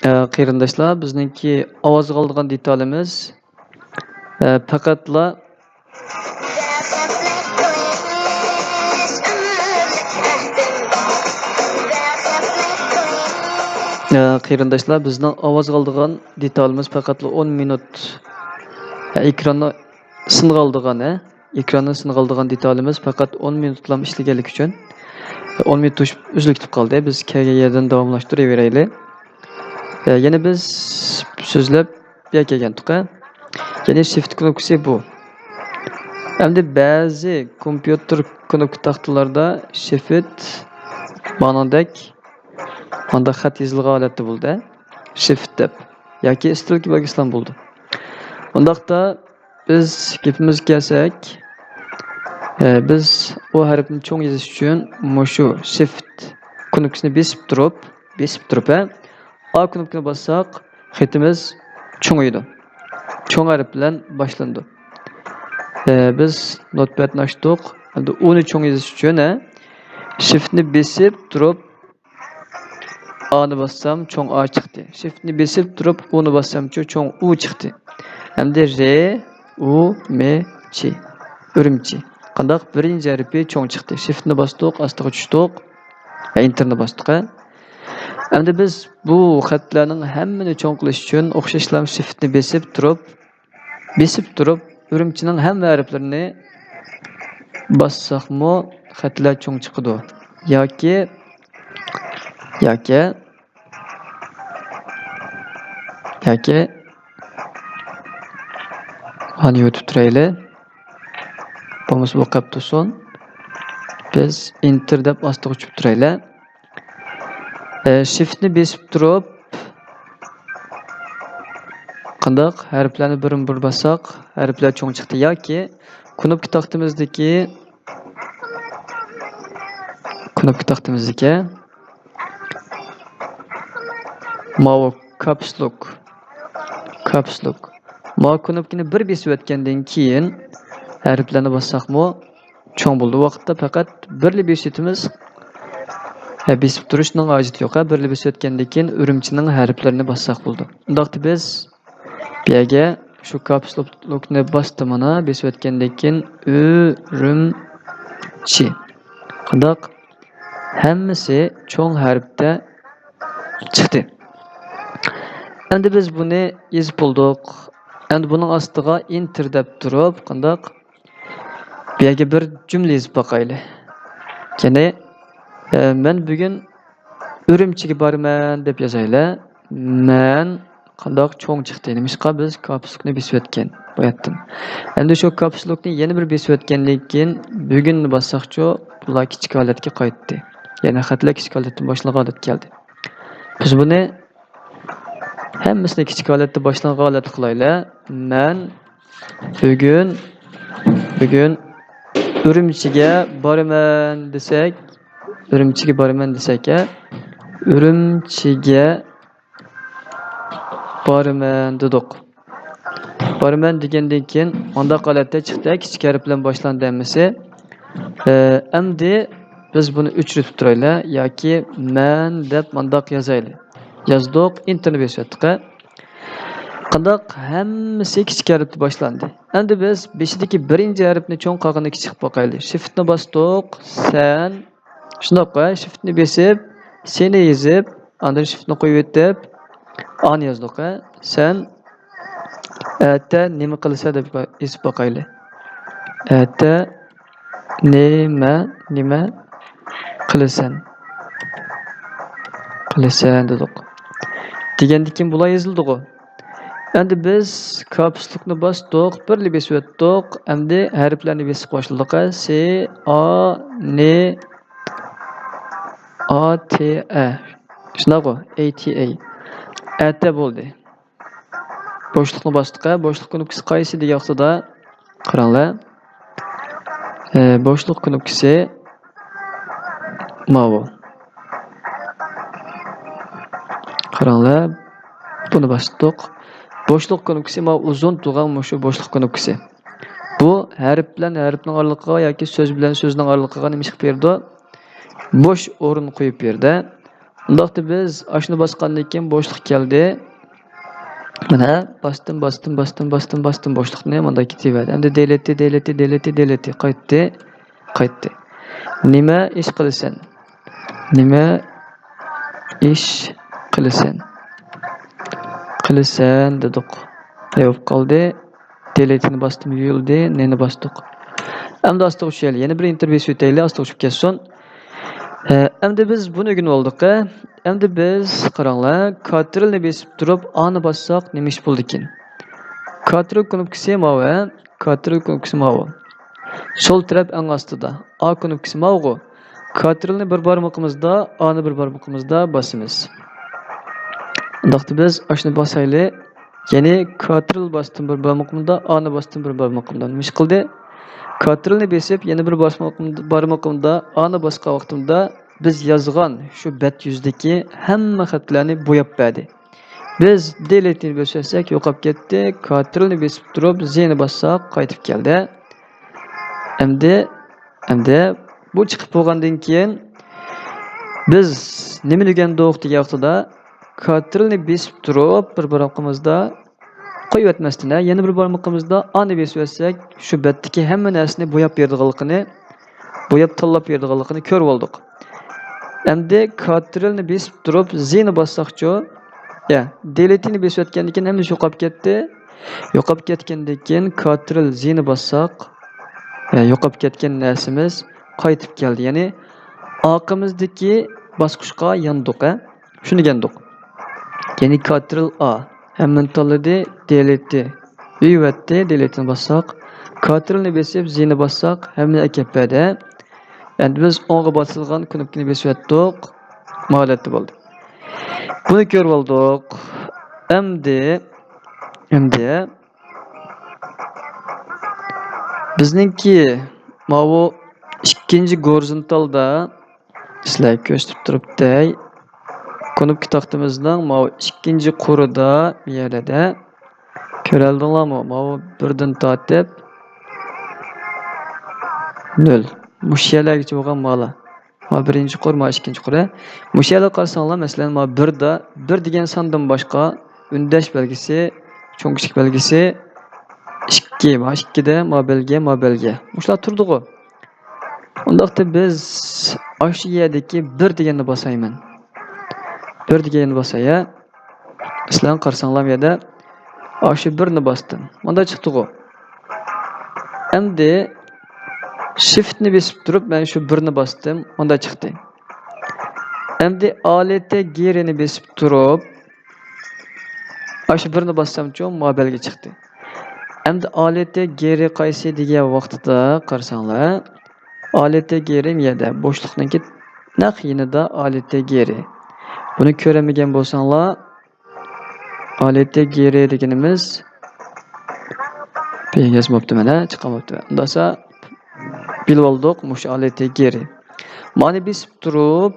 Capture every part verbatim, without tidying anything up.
قېرىنداشلار، بىزنىڭكى ئاۋازغا ئالىدىغان دېتالىمىز، ئە، پەقەتلا، ئە، قېرىنداشلار، بىزنىڭ ئاۋازغا ئالىدىغان دېتالىمىز پەقەتلا ئون مىنۇت. ئە، ئېكراننى سىنغا ئالىدىغان، ئە، ئېكراننى سىنغا ئالىدىغان دېتالىمىز پەقەت ئون مىنۇتلام ئىشلىگەنلىكى ئۈچۈن، ئون مىنۇت توشۇپ ئۈزۈلۈپ كېتىپ قالدى. بىز كەلگەن يەردىن داۋاملاشتۇرۇۋېرەيلى. ئە، يەنە بىز سۆزلەپ بۇ يەرگە كەلگەنتۇق، ھە؟ يەنى شىفت كۇنۇپكىسى بۇ. ئەمدى بەزى كومپيۇتېر كۇنۇپكا تاختىلاردا شىفت مانىڭدەك مانداق خەت يېزىلغان ھالەتتە بولىدۇ، ھە؟ شىفت دەپ ياكى ئىستىلكا بەلگىسىلەم بولىدۇ. ئۇنداقتا بىز گېپىمىزگە كەلسەك، ئە، بىز ئۇ ھەرپنى چوڭ يېزىش ئۈچۈن مۇشۇ شىفت كۇنۇپكىسىنى بېسىپ تۇرۇپ، بېسىپ تۇرۇپ، ھە، ئا كۇنۇپكىنى باسساق، خېتىمىز چوڭىيىدۇ. چوڭ ھەرپ بىلەن باشلىنىدۇ. ئە، بىز نوتپەدنى ئاچتۇق. ئەمدى ئۇنى چوڭ يېزىش ئۈچۈن، ھە، شىفتنى بېسىپ تۇرۇپ، ئانى باسسام، چوڭ ئا چىقتى. شىفتنى بېسىپ تۇرۇپ، ئۇنى باسسامچۇ، چوڭ ئۇ چىقتى. ئەمدى رې، ئۇ، مې، چى. ئۈرۈمچى. قانداق؟ بىرىنچى ھەرپى چوڭ چىقتى. شىفتنى باستۇق، ئاستىغا چۈشتۇق. ئېنتېرنى باستۇق، ھە. ئەمدى بىز بۇ خەتلەرنىڭ ھەممىنى چوڭ قىلىش ئۈچۈن ئوخشاشلا شىفتنى بېسىپ تۇرۇپ، بېسىپ تۇرۇپ، ئۈرۈمچىنىڭ ھەممە ھەرپلىرىنى باسساقمۇ خەتلەر چوڭ چىقىدۇ. ياكى، ياكى، ياكى، ئانى يۇتۇپ تۇرايلى. بولمىسا بۇ قاپ تۇرسۇن. بىز ئېنتېر دەپ ئاستىغا چۈشۈپ تۇرايلى. ئە، شىفتنى بېسىپ تۇرۇپ، قانداق؟ ھەرپلەرنى بىرمۇ بىر باسساق، ھەرپلەر چوڭ چىقتى. ياكى كۇنۇپكا تاختىمىزدىكى، كۇنۇپكا تاختىمىزدىكى ماۋۇ كاپسلوك، كاپسلوك. ماۋۇ كۇنۇپكىنى بىر بېسىۋەتكەندىن كېيىن ھەرپلەرنى باسساقمۇ، چوڭ بولىدۇ. ۋاقىتتا پەقەت بىرلا بېسىۋېتىمىز. ھە، بېسىپ تۇرۇشنىڭ ھاجىتى يوق، ھە. بىرلا بېسىۋەتكەندىن كېيىن ئۈرۈمچىنىڭ ھەرپلىرىنى باسساق بولىدۇ. ئۇنداقتا بىز بۇ يەرگە شۇ كاپسلوكنى باستى مانا، بېسىۋەتكەندىن كېيىن ئۈرۈمچى. قانداق؟ ھەممىسى چوڭ ھەرپتە چىقتى. ئەمدى بىز بۇنى يېزىپ بولدۇق. ئەمدى بۇنىڭ ئاستىغا ئېنتېر دەپ تۇرۇپ، قانداق؟ بۇ يەرگە بىر جۈملە يېزىپ باقايلى. يەنى، ئە، مەن بۈگۈن ئۈرۈمچىگە بارىمەن دەپ يازايلى. مەن قانداق چوڭ چىقتى؟ نېمىشقا بىز كاپسلوكنى بېسىۋەتكەن بۇ يەردىن. ئەمدى شۇ كاپسلوكنى يەنە بىر بېسىۋەتكەندىن كېيىن بۈگۈننى باسساقچۇ، بۇلار كىچىك ھالەتكە قايتتى. يەنى خەتلەر كىچىك ھالەتتىن باشلانغان ھالەتكە كەلدى. بىز بۇنى ھەممىسىنى كىچىك ھالەتتە باشلانغان ھالەتتە قىلايلى. مەن بۈگۈن، بۈگۈن ئۈرۈمچىگە بارىمەن دېسەك، ئۈرۈمچىگە بارىمەن دېسەك، ھە، ئۈرۈمچىگە بارىمەن دېدۇق. بارىمەن دېگەندىن كېيىن مۇنداق ھالەتتە چىقتى، كىچىك ھەرپ بىلەن باشلاندى ھەممىسى. ئە، ئەمدى بىز بۇنى ئۆچۈرۈپ تۇرايلى ياكى مەن دەپ مۇنداق يازايلى. يازدۇق، ئېنتېرنى بېسىۋەتتۇق. قانداق؟ ھەممىسى كىچىك ھەرپتە باشلاندى. ئەمدى بىز بېشىدىكى بىرىنچى ھەرپنى چوڭ قىلغىنىنى كىچىك قىلىپ باقايلى. شىفتنى باستۇق، سەن. شۇنداققۇ، شىفتنى بېسىپ، سېنى يېزىپ، ئاندىن شىفتنى قويۇۋېتىپ، ئانى يازدۇق، ھە. سەن ئەتە نېمە قىلىسەن دەپ يېزىپ باقايلى. ئەتە نېمە، نېمە قىلىسەن؟ قىلىسەن دېدۇق. دېگەندىن كېيىن بۇلار يېزىلدىغۇ. ئەمدى بىز كاپسلوكنى باستۇق، بىرلا بېسىۋەتتۇق. ئەمدى ھەرپلەرنى بېسىپ باشلىدۇق. سې، ئا، نې، ئا، تې، ئە. شۇنداققۇ؟ ئەي، تې، ئەي. ئەتە بولدى. بوشلۇقنى باستۇق. بوشلۇق كۇنۇپكىسى قايسى دېگەن ۋاقتىدا قاراڭلار. ئە، بوشلۇق كۇنۇپكىسى ماۋۇ. قاراڭلار، بۇنى باستۇق. بوشلۇق كۇنۇپكىسى ماۋۇ ئۇزۇن تۇرغان مۇشۇ بوشلۇق كۇنۇپكىسى. بۇ ھەرپ بىلەن ھەرپنىڭ ئارىلىقىغا ياكى سۆز بىلەن سۆزنىڭ ئارىلىقىغا نېمە ئىش قىلىپ بېرىدۇ؟ بوش ئورۇن قويۇپ بېرىدۇ. ئۇنداقتا بىز ئاشۇنى باسقاندىن كېيىن بوشلۇق كەلدى. مانا باستىم، باستىم، باستىم، باستىم، باستىم بوشلۇقنى، مۇنداق كېتىۋەردى. ئەمدى دېلېتى، دېلېتى، دېلېتى، دېلېتى، قايتتى، قايتتى. نېمە ئىش قىلىسەن؟ نېمە ئىش قىلىسەن؟ قىلىسەن دېدۇق. نېمە بولۇپ قالدى؟ دېلېتىنى باستىم، يۇيۇلدى، نېنى باستۇق. ئەمدى ئاستىغا چۈشەيلى. يەنە بىر ئىنتېرۋيۇ ئۆتەيلى، ئاستىغا چۈشۈپ كەتسۇن. ھە، ئەمدى بىز بۇنى ئۆگىنىپ بولدۇق، ھە. ئەمدى بىز، قاراڭلار، كاترىلنى بېسىپ تۇرۇپ، ئانى باسساق نېمە ئىش بولىدىكىن؟ كاترىل كۇنۇپكىسى ماۋۇ، ھە؟ كاترىل كۇنۇپكىسى ماۋۇ. سول تەرەپ ئەڭ ئاستىدا. ئا كۇنۇپكىسى ماۋۇغۇ. كاترىلنى بىر بارمىقىمىزدا، ئانى بىر بارمىقىمىزدا باسىمىز. ئۇنداقتا بىز ئاشۇنى باسايلى. يەنى كاترىل باستىم بىر بارمىقىمدا، ئانى باستىم بىر بارمىقىمدا. نېمە ئىش قىلدى؟ كاترىلنى بېسىپ، يەنە بىر باسمىقىم-، بارمىقىمدا ئانى باسقان ۋاقتىمدا بىز يازغان شۇ بەت يۈزىدىكى ھەممە خەتلەرنى بوياپ بەردى. بىز دېلېتنى بېسىۋەتسەك يوقاپ كەتتى، كاترىلنى بېسىپ تۇرۇپ زېنى باسساق قايتىپ كەلدى. ئەمدى، ئەمدى بۇ چىقىپ بولغاندىن كېيىن بىز نېمىنى ئۆگەندۇق دېگەن ۋاقتىدا، كاترىلنى بېسىپ تۇرۇپ بىر بارمىقىمىزدا قويۇۋەتمەستىن، يەنە بىر بارمىقىمىزدا ئانى بېسىۋەتسەك، شۇ بەتتىكى ھەممە نەرسىنى بوياپ بېرىدىغانلىقىنى، بوياپ تاللاپ بېرىدىغانلىقىنى كۆرۈۋالدۇق. ئەمدى كاترىلنى بېسىپ تۇرۇپ زېنى باسساقچۇ؟ يا، دېلېتنى بېسىۋەتكەندىن كېيىن ھەممىسى يوقاپ كەتتى. يوقاپ كەتكەندىن كېيىن كاترىل زېنى باسساق، يا، يوقاپ كەتكەن نەرسىمىز قايتىپ كەلدى. يەنى ئارقىمىزدىكى باسقۇچقا ياندۇق، ھە؟ شۇنى ئۆگەندۇق. يەنى كاترىل ئا. ھەممىنى تاللىدى، دېلېتى. يۇيۇۋەتتى، دېلېتىنى باسساق. كاترىلنى بېسىپ، زېنى باسساق، ھەممىنى ئەكەپ بەردى. ئەمدى بىز ئوڭغا باسىدىغان كۇنۇپكىنى بېسىۋەتتۇق. مۇ ھالەتتە بولدى. بۇنى كۆرۈۋالدۇق. ئەمدى، ئەمدى بىزنىڭكى ماۋۇ ئىككىنچى گورىزونتالدا سىلەرگە كۆرسىتىپ تۇرۇپتەي، كۇنۇپكا تاختىمىزنىڭ ماۋۇ ئىككىنچى قۇرىدا بۇ يەردە كۆرەلىدىڭلارمۇ؟ ماۋۇ بىردىن تارتىپ نۆل. مۇشۇ يەرلەرگىچە بولغان مالا. ما بىرىنچى قۇر، ما ئىككىنچى قۇر. مۇشۇ يەرلەرگە قارىساڭلار، مەسىلەن، ما بىردا، بىر دېگەن ساندىن باشقا ئۈندەش بەلگىسى، چوڭ كىچىك بەلگىسى، ئىككى، ما ئىككىدە، ما بەلگە، ما بەلگە. مۇشۇلار تۇرىدىغۇ. ئۇنداقتا بىز ئاشۇ يەردىكى بىر دېگەننى باسايمەن. بىر دېگەننى باساي، ھە؟ سىلەر قارىساڭلار، بۇ يەردە ئاشۇ بىرنى باستىم. مۇندا چىقتىغۇ. ئەمدى شىفتنى بېسىپ تۇرۇپ، مەن شۇ بىرنى باستىم. مۇندا چىقتى. ئەمدى ئالېتە گېرىنى بېسىپ تۇرۇپ، ئاشۇ بىرنى باسسامچۇ، ما بەلگە چىقتى. ئەمدى ئالېتە گېرى قايسى دېگەن ۋاقتىدا قارىساڭلار، ئالېتە گېرى مۇ يەردە، بوشلۇقنىڭكى نەق يېنىدا ئالېتە گېرى. بۇنى كۆرەلمىگەن بولساڭلار، ئالېتە گېرى دېگىنىمىز، بىر يازماپتىمەن، ھە، چىقارماپتىمەن. ئۇنداقسا بىلىۋالدۇق، مۇشۇ ئالېتە گېرى. مانى بېسىپ تۇرۇپ،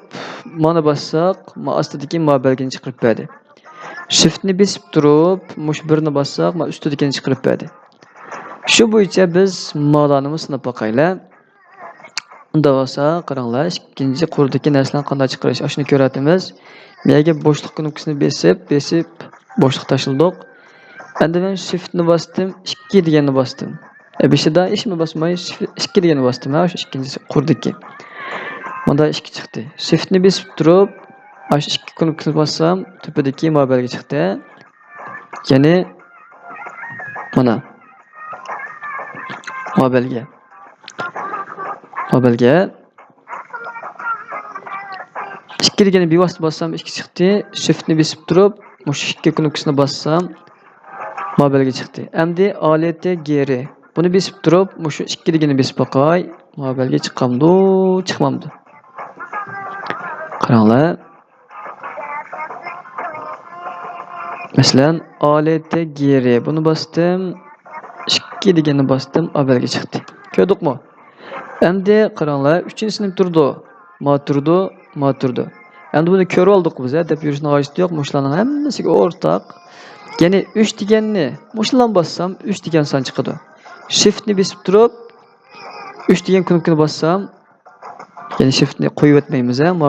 مانا باسساق، ما ئاستىدىكى ما بەلگىنى چىقىرىپ بەردى. شىفتنى بېسىپ تۇرۇپ، مۇشۇ بىرنى باسساق، ما ئۈستىدىكىنى چىقىرىپ بەردى. شۇ بويىچە بىز مالارنىمۇ سىناپ باقايلى. ئۇنداق بولسا، قاراڭلار، ئىككىنچى قۇردىكى نەرسىلەرنى قانداق چىقىرىش؟ ئاشۇنى كۆرۈۋاتىمىز. مەيەگە بوشلۇق كۇنۇپكىسىنى بېسىپ، بېسىپ، بوشلۇق تاشلىدۇق. ئەمدى مەن شىفتنى باستىم، ئىككى دېگەننى باستىم. ئە، بېشىدا ھېچنېمە باسماي، شىف-، ئىككى دېگەننى باستىم، ھە، شۇ ئىككىنچى قۇردىكى. مۇندا ئىككى چىقتى. شىفتنى بېسىپ تۇرۇپ، ئاشۇ ئىككى كۇنۇپكىسىنى باسسام، تۆپىدىكى ما بەلگە چىقتى. يەنى مانا. ما بەلگە. ما بەلگە. ئىككى دېگەننى بىۋاسىتە باسسام، ئىككى چىقتى. شىفتنى بېسىپ تۇرۇپ، مۇشۇ ئىككى كۇنۇپكىسىنى باسسام، ما بەلگە چىقتى. ئەمدى ئالېتە گېرى. بۇنى بېسىپ تۇرۇپ، مۇشۇ ئىككى دېگەننى بېسىپ باقاي. ما بەلگە چىقامدۇ، چىقمامدۇ؟ قاراڭلار. مەسىلەن، ئالېتە گېرى. بۇنى باستىم. ئىككى دېگەننى باستىم. ئا بەلگە چىقتى. كۆردۇقمۇ؟ ئەمدى قاراڭلار، ئۈچىنچىسى نېمە تۇرىدۇ؟ ما تۇرىدۇ، ما تۇرىدۇ. ئەمدى بۇنى كۆرۈۋالدۇق بىز، ھە، دەپ يۈرۈشنىڭ ھاجىتى يوق. مۇشۇلارنىڭ ھەممىسىگە ئورتاق. يەنى ئۈچ دېگەننى مۇشۇلارنى باسسام، ئۈچ دېگەن سان چىقىدۇ. شىفتنى بېسىپ تۇرۇپ، ئۈچ دېگەن كۇنۇپكىنى باسسام، يەنى شىفتنى قويۇۋەتمەيمىز، ھە، ما